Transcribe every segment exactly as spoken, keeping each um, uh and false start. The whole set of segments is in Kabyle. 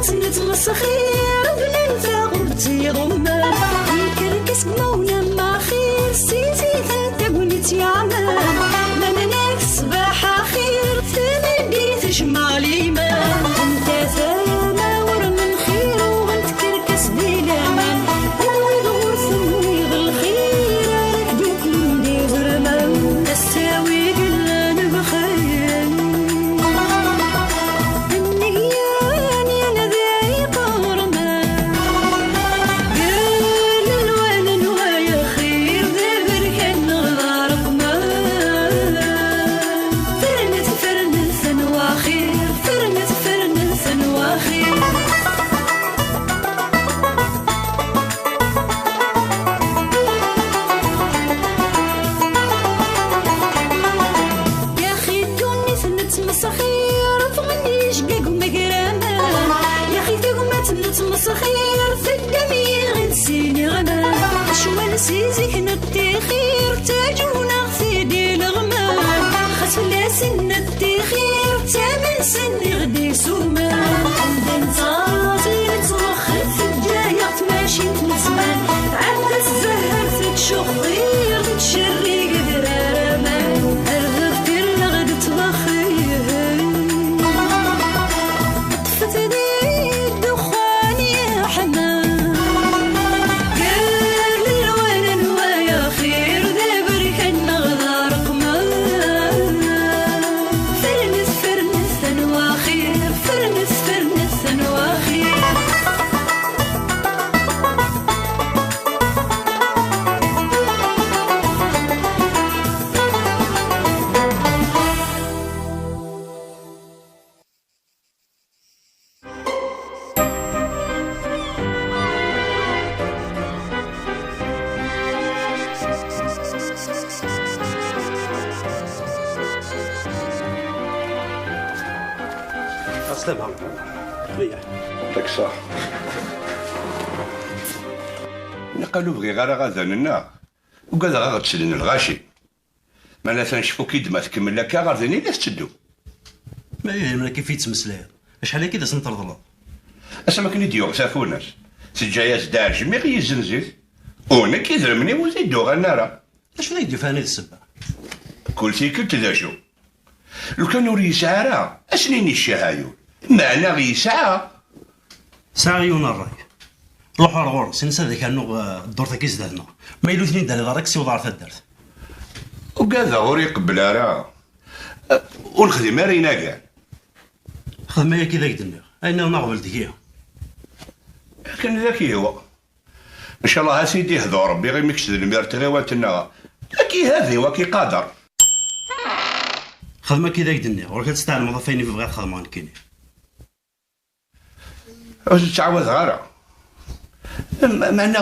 Nettmesxir bnan taɣubt iḍummen, ikerkes deg mawna maxir, ssiziten tagnit yeɛman. Ma nnak ṣṣbeḥ axir, tmeddit tejmeɛ liman. Anta tama ur menxir, uɣent kerkes di laman. Wid ur tenwiḍ lxir, ara k-d-uklen d iɣerman. Ass-a wi yellan bxir. Nniya n yinadi iqerman, gar lelwan n waya xir, d aberkan neɣ d areqman. Fernet, fernet, anwa xir, fernet, fernet, anwa xir. Yaxi ddunit nettmesxir, ffɣen yijgag umegraman. Yaxi tagmat nettmesxir, teddam yiɣid s iniɣman. Ccwal si zik nettixir, ttaǧun-aɣ-t-id ileɣman. Xas fell-asen nettixir, ttamen-sen iɣ-d isuman. Anda nettaẓ i nettwexxer, teǧǧa-yaɣ tmacint n zzman. Tɛedda tzehher, tettcexxir, tettcerrig adrar aman. Ar deffir neɣ d ttwaxir. Ṭṭfet-d ddexxan yeḥman. Gar lelwan n waya xir, d aberkan neɣ d areqman. Fernet, fernet, anwa xir, fernet, fernet, anwa xir. Aslama. Yak ṣṣeḥ. Naqal ur bɣiɣ ara ad anen-nnaɣ. Ugadeɣ ad ɣ-d-slen lɣaci. Ma atan cfu-k-id ma tkemmel akka, ɣer din i la tetteddu. Ma d idrimen akka i yettmeslayeḍ, acḥal akka i d asen-treḍleḍ? Ass am akken i d-yuɣ tafunast, teǧǧa-yas-d aɛejmiɣ i yizenz-it. U nekk idrimen-iw ur t-id-uɣalen ara. D acu i d-yufan i d ssebba? Kul tikkelt d acu? Lukan ur yesɛi ara, ad s-nini ccah ay ul. Meɛna yesɛa. Sɛiɣ yiwen n ṛṛay. Ruḥ ar ɣur-s, ini-as ad ak-rnuɣ, eh, ddurt-agi zdat-neɣ. Ma yella ur ten-id-terriḍ ara, ad k-ssiwḍeɣ ɣer taddart. Ugadeɣ ur iqebbel ara. Eh, ur nexdim ara inagan. Xdem aya akka i d ak-d-nniɣ. Ayen nniḍen aɣbel deg-i. Akken d ak-yehwa. Ncallah a sidi ihdu Rebbi imi kečč d lmir n tɣiwant-nneɣ. Ad k-ihab i wak iqader. Xdem akka i d ak-d-nniɣ, ɣur-k ad testeɛlmeḍ ɣef wayen i bɣiɣ ad xedmeɣ nekkini. Ur tettɛawadeɣ ara. Me-, meɛna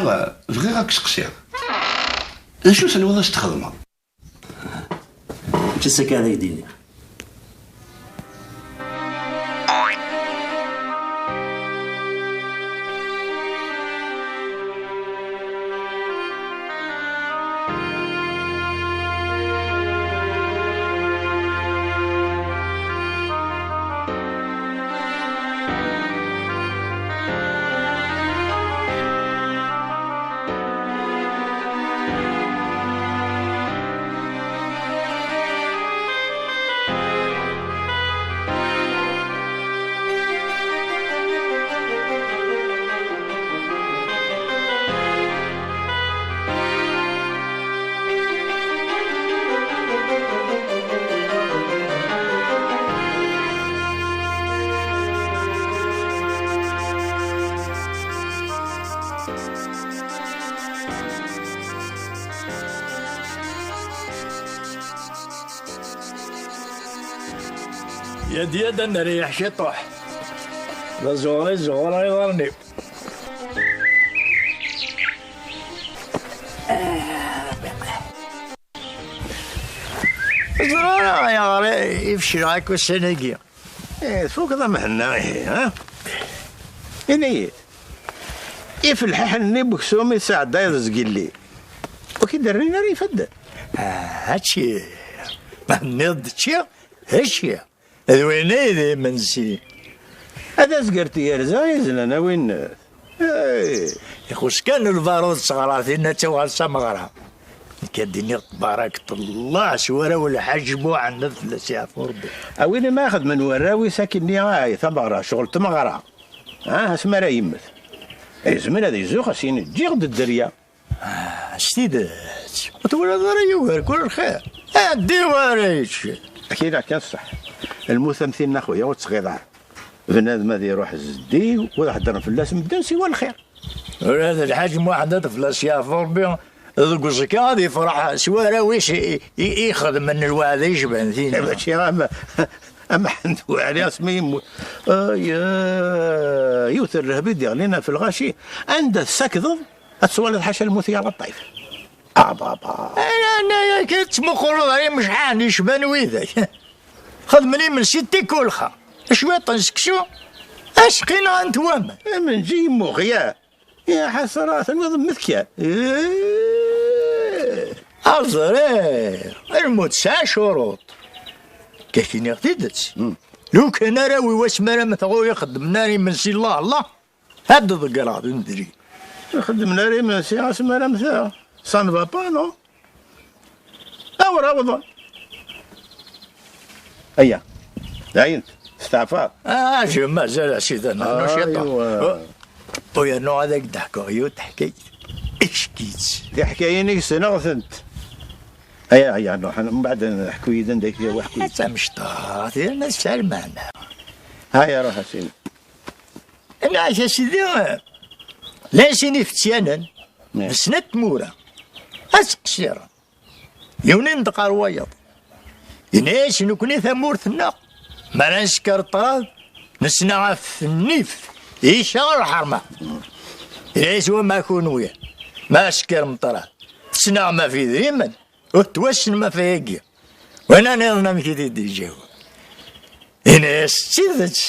bɣiɣ ad k-seqsiɣ. D acu tenwiḍ ad s-txedmeḍ? Ǧǧet akka ad ak-d-iniɣ. Yad yad ad nreyyeḥ ciṭuḥ. D azuɣer i zuɣureɣ iḍarren-iw. Ẓriɣ ayɣer i fecleɣ akk ussan-agi. Eh, tfukeḍ a Mhenna, ihi, ha? Ini-yi, ifelḥaḥen-nni n weksum i tesɛeddayeḍ zgelli, ur k-id-rrin ara ifadden? Ah, ččiɣ. Ma tenniḍ-d ččiɣ, ččiɣ. D wayen ay d imensi. Ad azger tyerza izlan a winnet. Ixuṣ kan lbarud d teɣratin ad tuɣal s ameɣra. Nekk ad d-iniɣ tbarak Allah s warraw n Lḥaǧ Muḥend ad fell-as yeɛfu Rebbi. A win i ma ixedmen warraw-is akkenni, ay tameɣra, ccɣel n tmeɣra. Ah, asmi ara yemmet, yezmer ad izuxx, ad s-yini ǧǧiɣ-d dderya. Ah, s tidet, ur twalaḍ ara yugar kul lxir? Ɛeddi wara yečč. Akila kan ṣṣeḥ. Lmut am tinna, xuya, ur tettɣiḍ ara. Bnadem ad iruḥ zeddig, ur heddren fell-as medden siwa lxir. Ula d Lḥaǧ Muḥend ad fell-as yeɛfu Rebbi, deg uẓekka ad yefreḥ s warraw-is i, i, i ixedmen lweɛda yecban tin. Mačči am, am Ḥend Waɛli asmi yemmut. Aya, yiwet n rrehba i d-iɣlin ɣef lɣaci, anda tessakdeḍ ad twaliḍ ḥaca lmut ya Laṭif. Ah, baba. Ala, ala, akka tettmuquleḍ ar imecḥaḥen yecban widak. Xedmen imensi n tikkulxa, cwiṭ n seksu, asqi nɣan-t waman. Amenǧi yemmux, ya. Ya ḥasra, tenwiḍ mmet kan. Ih. Aẓriɣ, lmut tesɛa ccuruṭ. Ka k-iniɣ tidet. Hmm. Lukan arraw-iw asmi ara mmteɣ ur ixeddmen ara imensi, Allah, Allah, ad d-ḍeggreɣ d undri. Ur xeddmen ara imensi asmi ara mmteɣ. Ça ne va pas, non? Awer awḍen. Aya, dayen, testeɛfaḍ. Ah, je, mazal a sidi, nehnu ciṭuḥ. Aywa. U yernu ad ak-d-ḥkuɣ yiwet teḥkayt. Icki-tt. Tiḥkayin-ik ssneɣ-tent. Aya, aya, nruḥ, mbeɛd neḥku yid-n, d ak-yawi ḥku yid-s. Tamecṭuḥt, yerna tesɛa lmeɛna. Aya, ruḥ a sidi. Nniɣ-ak a sidi, llan sin ifetyanen, ih, d snat tmura. Ad ttqessiren. Yiwen inṭeq ɣer wayeḍ. Yenna-yas, nekkni tamurt-nneɣ, mi ara nsker ṭṭrad, nesna ɣef nnif, icaɣ lḥerma. Yenna-yas, wama kunwi, ma tskirem ṭṭrad, tesnaɣem ɣef idrimen, ur tettwassnem ɣef ayagi. Win nniḍen amek i t-id-iǧaweb? Yenna-yas, d tidet,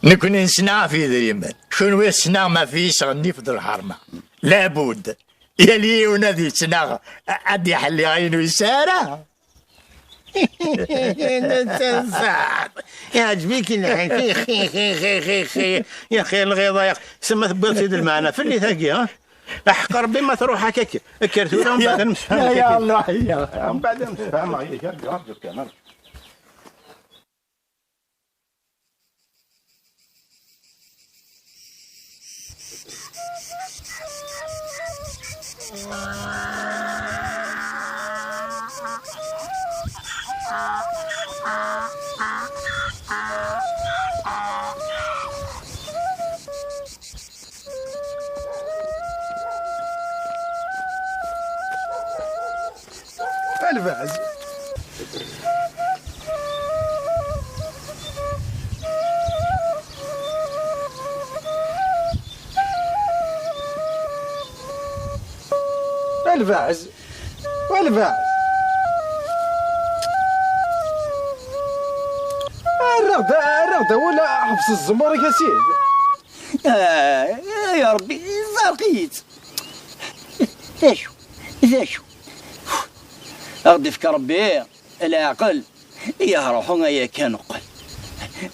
nekkni nesna ɣef idrimen, kunwi tesnaɣem ɣef yiseɣ nnif d lḥerma. Labud. Yal yiwen ad yettnaɣ, a-, ad d-iḥelli ayen ur yesɛi ara. Netta d ṣṣeḥ. Iɛǧeb-ik lḥal. Xi, xi, xi, xi, xi, xi. Ya xi, lɣiḍa, ya xi. Sima tewwiḍ-tt-id lmeɛna fell-i tagi, ha? Aḥeqq Rebbi ma truḥ akka, kker tura, mbeɛd ad nemsefham. Ya, ya Allah, ya. Mbeɛd ad nemsefham, ya, ya, ya, ya, ya. A lbeɛz. A lbeɛz. A lbeɛz. Rriɣ-d, rriɣ-d awal, ḥbes zzmer-ik a sid. Ah, ya Ṛebbi, ẓerq-iyi-tt. D acu? D acu? A ɣ-d-ifk Ṛebbi leɛqel, yah ruḥu ay akka neqqel.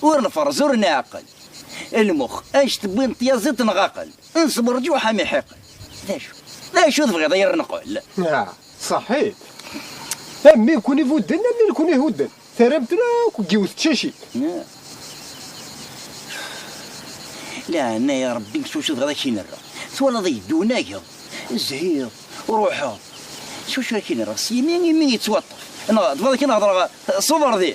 Ur nferẓ ur neɛqel. Lmux, anect wwin tyaziḍt neɣ aqel. Nṣber ǧuḥ am iḥiqel. D acu? D acu tebɣiḍ ay ar neqqel? Ah, ṣaḥit. Am win kun ibudden, am win kun ihudden. Terram-ten akk deg yiwet n tcacit. Leɛna ya Ṛebbi, s wacu tebɣiḍ ad k-in-rreɣ? Twalaḍ-iyi-d unageɣ, zhiɣ, ruḥeɣ. S wacu ad k-in-rreɣ? S yimi, imi yettwaṭṭef. Neɣ tebɣiḍ ad k-in-hedṛeɣ s uberdi?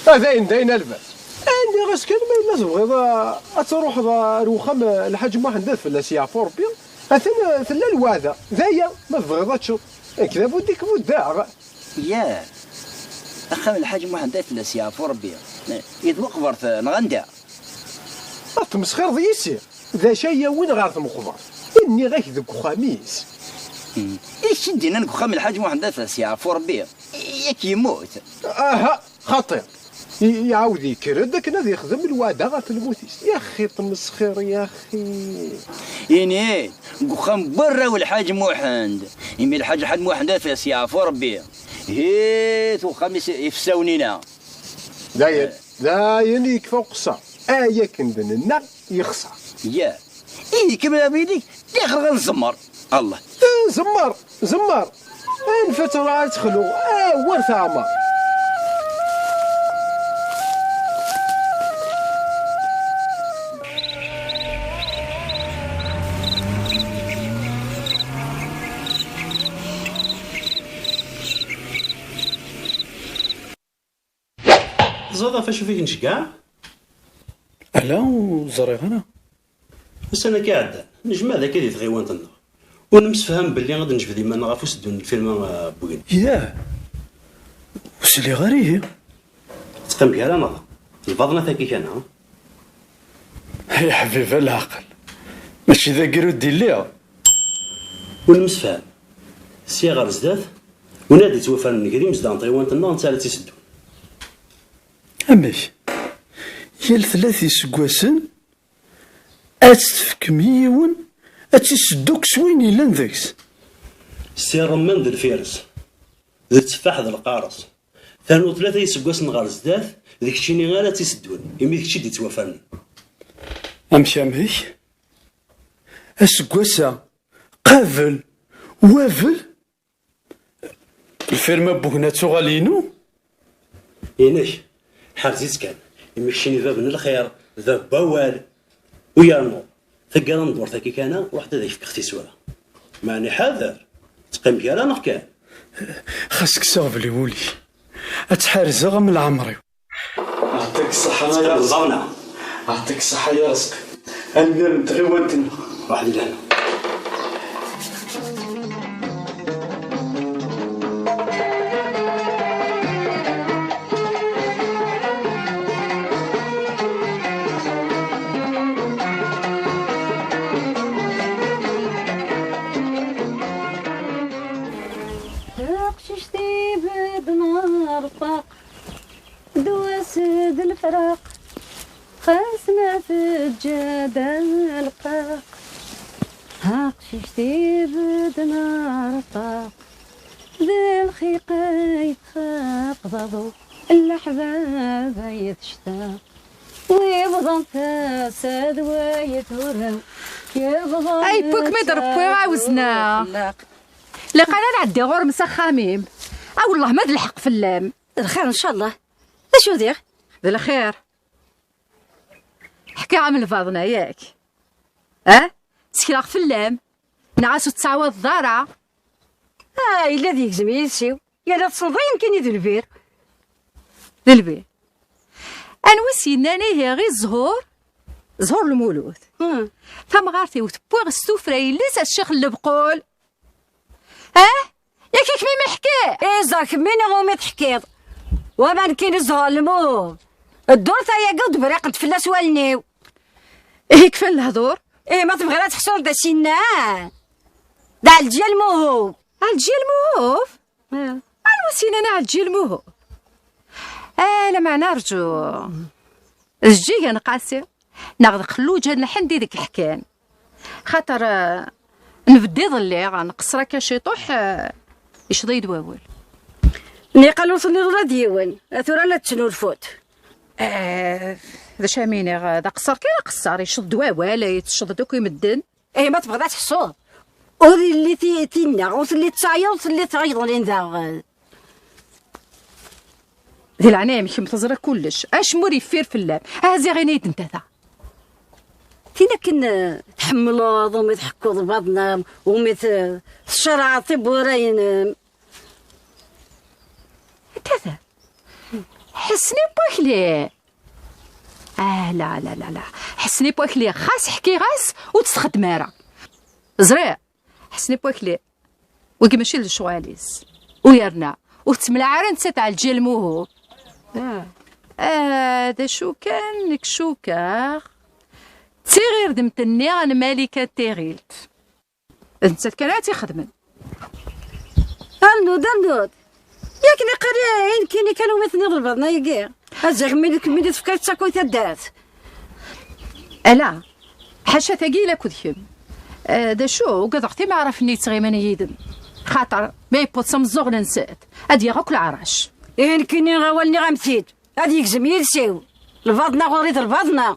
Ah, dayen, dayen, a lbas. Nniɣ-as kan ma yella tebɣiḍ a-, ad truḥeḍ ar wexxam n Lḥaǧ Muḥend ad fell-as yeɛfu Ṛebbi, atan tella lweɛda. D aya, ma tebɣiḍ ad teččeḍ. Nekk d abuddi k-buddeɣ. Yah, axxam n Lḥaǧ Muḥend At Llas, yeɛfu Ṛebbi, i d tmeqbert neɣ anda? Ma tmesxireḍ yis-i, d acu ay yawin ɣer tmeqbert? Nniɣ-ak deg uxxam-is. Hmm. I kečč i d-yennan deg uxxam n Lḥaǧ Muḥend At Llas, yeɛfu Ṛebbi, yak yemmut? Aha, xaṭi. I-, iɛawed yekker-d akken ad yexdem lweɛda ɣef lmut-is. Yaxi tmesxir, yaxi. Ini, deg uxxam n warraw Lḥaǧ Muḥend, imi Lḥaǧ Ḥaǧ Muḥend At Llas, yeɛfu Ṛebbi. Hit uxxam-is ifsawen-ina. Dayen. Dayen yekfa uqeṣṣer, ay akken d-nenna yexṣer. Yah, ihi kemmel abrid-ik, ṭixer ɣer tzemmar. Allah. Eh, zemmer, zemmer. Eh, lfatra ad texlu, eh, war teɛmer. Teẓriḍ ɣef acu i k-nceggeɛ? Ala, ur ẓriɣ ara. Ussan-agi iɛeddan, nejmeɛ dagi di tɣiwant-nneɣ. Ur nemsefham belli ad d-nejbed iman-nneɣ ɣef useddu n lfilm, ah, n wegni. Yah! Ur sliɣ ara ihi. Teqqim gar-aneɣ. Lbaḍna tagi kan, ha? Ay aḥbib a leɛqel. Mačči d agrud i lliɣ. Ur nemsefham. Sya ɣer zdat, win ad yettwafernen gar imezdaɣ n tɣiwant-nneɣ netta ara tt-iseddun. Amek? Yal tlata iseggasen ad tt-tefkem i yiwen ad tt-iseddu s wayen yellan deg-s. Si ṛṛemman d lfires, d tteffaḥ d lqares. Ternu tlata iseggasen ɣer zdat, d keččini ara tt-iseddun, imi d kečč i d-ittwafernen. Amek, amek? Aseggas-a, qabel, wabel, lfirma n wugna d tuɣal inu? Inek. Ḥrez-itt kan. Imi keččini d bab n lxir, d bab n wawal. U yernu, taggara n ddurt-agi kan, ruḥ-d ad ak-fkeɣ tisura. Meɛni ḥader, teqqim gar-aneɣ kan. Xas kkseɣ bli wul-ik, ad tt-ḥerzeɣ am leɛmer-iw. Ɛṭik ṣṣeḥḥa ya Ṛezq. Ɛṭik ṣṣeḥḥa ya Ṛezq. Amnir n tɣiwant-nneɣ. Waḥed lehna. Taqcict ibedden ɣer ṭṭaq. D wass d lefraq, xas ma teǧǧa-d alqaq. Aqcict ibedden ɣer ṭṭaq, d lxiq ay txaq d aḍu, leḥbab ay tectaq. Wi bḍan tasa d way turrew, yebḍan. Ay, puk mi d-rebwiɣ awezneɣ. Laqal ad ɛeddiɣ ɣur-m s axxam-im. A wellah ma d lḥeqq fell-am. D lxir, ncallah. D acu diɣ? D lxir. Ḥkiɣ-am lbaḍna, yak? Ah? Ttekleɣ fell-am. Neɣ as ur tettɛawadeḍ ara? Ah, yella d yegzem yid-s-iw. Yal ad tessneḍ ayen kan i d lbir. D lbir. Anwa i s-yennan ihi i zzhur? Zzhur Lmulud. Hmm. Tamɣart-iw tewwiɣ s tuffra yelli-s a ccix n lebqul. Ah? Yak i kem-imeḥki? Iẓer kemmini umi teḥkiḍ. Wama nekkini zzhur Lmulud. Ddurt ayagi ur d-braqent fell-as wallen-iw. Ihi kfan lehdur? Ihi ma tebɣiḍ ad teḥṣuḍ d as-innan. D Ɛelǧiya Lmuhub. Ɛelǧiya Lmuhub? Anwa s-yennan Ɛelǧiya Lmuhub? Ah, lameɛna rǧu. D Ǧǧiga n Qasi, neɣ d Xelluǧa n Lḥend i deg ḥkan. Xaṭer, eh, nbedd iḍelli, nqeṣṣer akka ciṭuḥ, eh, yecceḍ-iyi-d wawal. Niqal ur telliḍ ula d yiwen, a tura la tettnulfuḍ. Eh, d acu am iniɣ, d aqeṣṣer kan aqeṣṣer, yecceḍ-d wawal, yetecceḍ-d akk i medden. Eh, ma tebɣiḍ ad teḥṣuḍ. Ur illi ti-, tinna, ur telli d tayeḍ, ur telli d tayeḍ daɣen. Di leɛnaya-m kemm teẓriḍ kullec, acemma ur yeffir fell-am. Aha ziɣ ini-yi-d netta ta. Tin akken, eh, tḥemmleḍ, umi tḥekkuḍ lbaḍna-m, umi t-, tcerɛeḍ tiwwura-inem. Anta ta? Ḥesni n wakli. Ah, la, la, la, la. Ḥesni n wakli, xas ḥkiɣ-as, ur tt-txeddem ara. Ẓriɣ. Ḥesni n wakli. Wagi mačči d lecɣal-is. U yerna, ur tettemlaɛ ara nettat Ɛelǧiya Lmuhub. Ah. Ah, d acu kan, nekk cukkeɣ. D tiɣirdemt-nni n Malika n Tiɣilt. D nettat kan ara tt-ixedmen. Rnu-d, rnu-d. Yak niqal i nekkini kan umi tenniḍ lbaḍna-agi. A ziɣ mi d kemmi i tefkiḍ d takuyt taddart. Ala, ḥaca tagi i lakud kemm. Eh, d acu, ugadeɣ timeɛraf-nni yettɣiman yid-m. Xaṭer, ma yewweḍ s ameẓẓuɣ n nsat, ad yaɣ akk leɛrac. Ihi nekkini awal nniɣ-am-t-id. Ad yegzem yiles-iw. Lbaḍna ɣur-i d lbaḍna.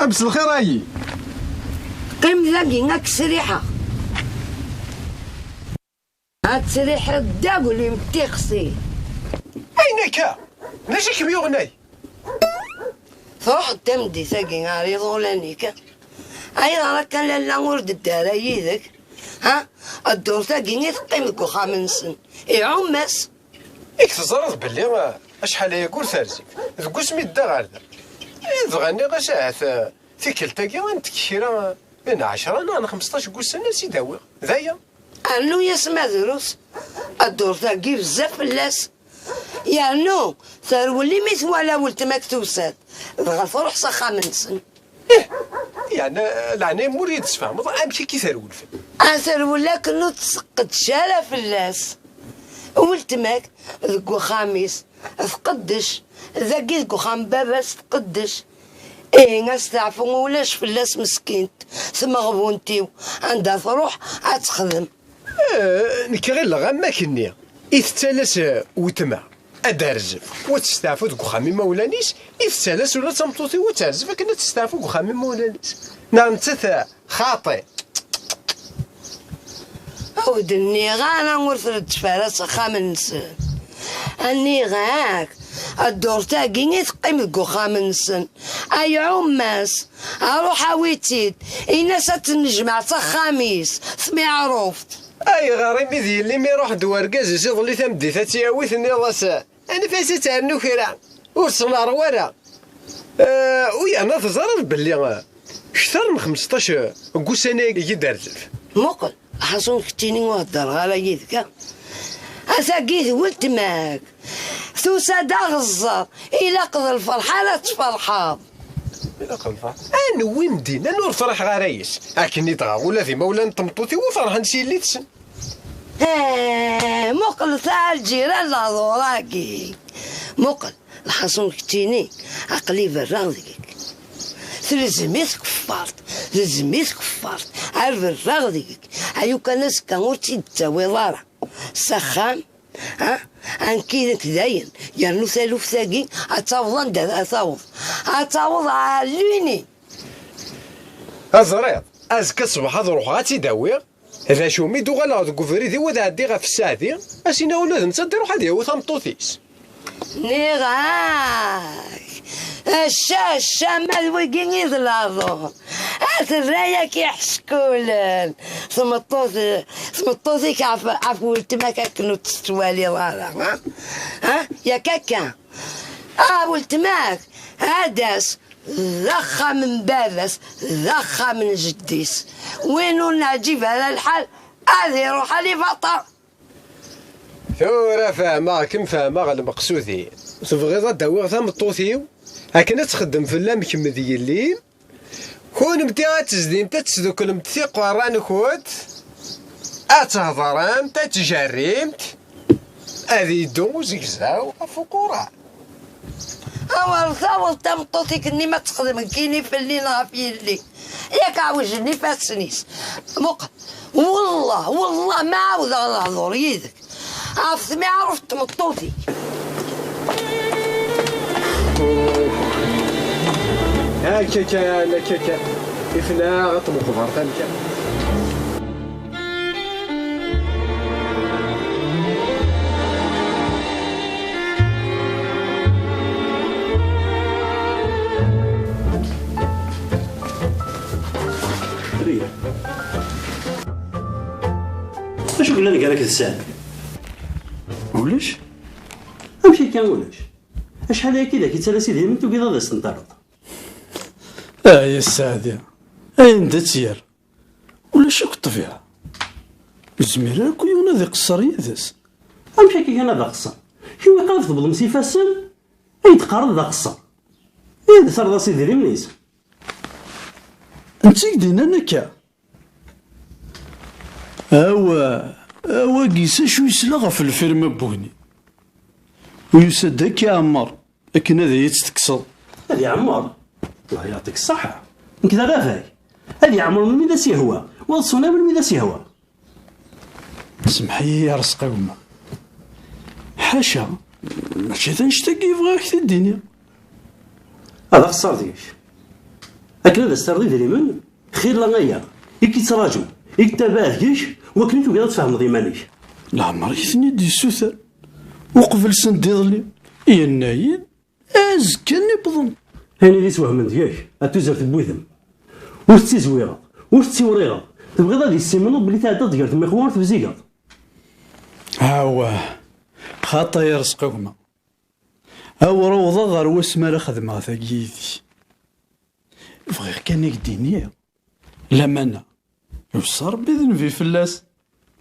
Abes lxir ayi. Qqim dagi, ad k-sriḥeɣ. Ad tesriḥeḍ dagel-im tixsi. Ayen akka? D acu i kem-yuɣen ay? Truḥeḍ tameddit-agi ɣer iḍulan-ik? Ayɣer akka lalla ur d-tedda ara yid-k? Ha? Ddurt-agi i teqqim deg uxxam-nsen. Iɛumm-as. I teẓriḍ belli, ah, acḥal aya ur terzi? Deg wasmi yedda ɣer da. Eh, dɣa nniɣ-as ahat, ah, tikkelt-agi ad nettek kra, ah, n ɛecra neɣ n xmesṭac n wussan ad s-id-awiɣ. D aya. Rnu-yas ma drus, ddurt-agi bezzaf fell-as. Yernu terwel imi twala weltma-k tusa-d, dɣa truḥ s axxam-nsen. Ih, yeɛni leɛnaya-m ur iyi-d-tesfehmeḍ amek akka i terwel fell-i? A terwel akken ur tesqeddec ara fell-as. Weltma-k deg uxxam-is tqeddec, dagi deg uxxam n baba-s tqeddec. Ihi asteɛfu ulac fell-as meskint, tmeɣbunt-iw, anda truḥ ad texdem. Eh, nekk ɣileɣ am akken-nni i tettalas, eh, weltma ad d-terzef u ad testeɛfu deg uxxam imawlan-is, i tettalas ula d tameṭṭut-iw ad terzef akken ad testeɛfu deg uxxam imawlan-is. Neɣ nettat, eh, xaṭi. Ur d-nniɣ ara ur treddef ara s axxam-nsen. Nniɣ-ak, ddurt-agi i teqqim deg uxxam-nsen. Ay ɛummas, ruḥ awi-tt-id, in-as ad tt-nejmeɛ s axxam-is, s miɛruft. Ayɣer imi d yelli mi iruḥ-d urgaz-is iḍelli tameddit ad tt-yawi, tenniḍ-as, anef-as ad ternu kra, ur tt-neṛwa ara. Eh, u yerna teẓriḍ belli, eh, kter n xmesṭac n wussan-agi i d-terzef. Muqel, ḥaṣun keččini ur heddreɣ ara yid-k. Atagi d weltma-k. Tusa-d aɣeẓẓer. Ilaq d lferḥ ara tferḥeḍ. Ilaq d lferḥ. Anwi m-d-innan ur friḥeɣ ara yes? Akken i dɣa ula d imawlan n tmeṭṭut-iw ferḥen s yelli-tsen. Eh, muqlet a lǧiran lehdur-agi. Muqel, lḥaṣun keččini, aql-i berraɣ deg-k. Telzem-it tkeffart, telzem-it tkeffart, ar berraɣ deg-k. Ay ukan azekka ur tt-id-ttawiḍ ara s axxam, ha? Anki nekk dayen, yernu taluft-agi ad taweḍ anda ad taweḍ. Ad taweḍ ɛallini. Teẓriḍ, azekka ṣṣbeḥ ad ruḥeɣ ad tt-id-awiɣ. D acu, mi d-uɣaleɣ deg ubrid-iw ad ɛeddiɣ ɣef sseɛd-i, ad s-iniɣ ula d netta ad iruḥ ad yawi tameṭṭut-is. Nniɣ-ak, cca, cca, ma d wigi i d lehdur. A terra-yak iḥeckulen. Tmeṭṭut, tmeṭṭut-ik ɣef, ɣef weltma-k akken ur tt-tettwaliḍ ara, ha? Ha? Yak akka? Ah, weltma-k, ad d-tas, d axxam n baba-s, d axxam n jeddi-s. Win ur neɛǧib ara lḥal, ad iruḥ a libaṭa. Tura fehmeɣ-kem, fehmeɣ lmeqsud-im. Tebɣiḍ ad d-awiɣ tameṭṭut-iw akken ad txeddem fell-am kemm d yelli-m? Kunemti ad tezdimt, ad tesduklemt tiqerra-nkent, ad thedremt, ad tjerrimt, ad yeddu uzegzaw ɣef uquran. Awer taweḍ tameṭṭut-ik-nni ma texdem kini fell-i neɣ ɣef yelli. Yak ɛewjen ifassen-is. Muqel, wellah, wellah ma ɛawdeɣ lehdur yid-k. Ɣef tmiɛruft n tmeṭṭut-ik. Akka kan, akka kan. Ifnaɣ ad tmeqber tamkan. Acu yellan gar-ak d Sami? Ulac. Amek akka ulac? Acḥal ayagi i d ak-yettalas idrimen tugiḍ ad as-ten-terreḍ? Ay a Sseɛdi, ayen d tt-yerr. Ulac akk ṭṭbiɛa. Ur yezmir ara akk yiwen ad iqeṣṣer yid-s. Amek akka kan ad aqeṣṣer? Kenwi qrib tewwḍem s ifassen, ay d-teqqareḍ d aqeṣṣer. I d-terreḍ-as idrimen-is? Netta i k-d-yennan akka? Awa, awagi s acu yesla ɣef lfirma n Bugni? U yusa-d akka Ɛmer akken ad iyi-tt-tekkseḍ. Ad iɛemmer. Allah yeɛṭik ṣṣeḥḥa. Nekk d aɣabay. Ad iɛemmer melmi d as-yehwa, u ad ṣuna melmi d as-yehwa. Semmeḥ-iyi a Rezqi gma. Ḥaca, mačči d annect-agi i bɣiɣ ad k-t-id-iniɣ. Ad axeṣṣar deg-k. Akken ad as-terreḍ idrimen, xilla aya i k-ittraǧu, i yettabaɛ deg-k, wakken i tugiḍ ad tfehmeḍ iman-ik. Leɛmer i ten-id yessuter, uqbel send iḍelli, yenna-yi-d azekka-nni wwḍen. Ayen i d-iswehmen deg-k, a tuzert n wudem. Ur tettizwireḍ, ur tettiwriɣeḍ. Tebɣiḍ ad issimneḍ belli tɛeddaḍ gar temixwa ur tebzigeḍ. Awah, xaṭi a Rezqi gma. Awer awḍeɣ ɣer wasmi ara xedmeɣ tagi yid-k. Bɣiɣ kan ad k-d-iniɣ, lamana, iweṣṣa Rebbi d nnbi fell-as,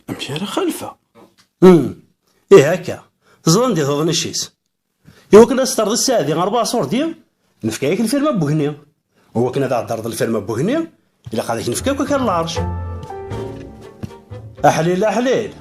amek ara xalfeɣ? Hmm. Ih, akka. Teẓra anda i tuḍen icc-is. Iwakken ad s-terreḍ i Sseɛdi rebɛa ṣurdi, nefka-yak lfirma n Buhni. Iwakken ad aɣ-d-terreḍ lfirma n Buhni, ilaq ad ak-nefk akk akal lɛerc. Aḥlil, aḥlil!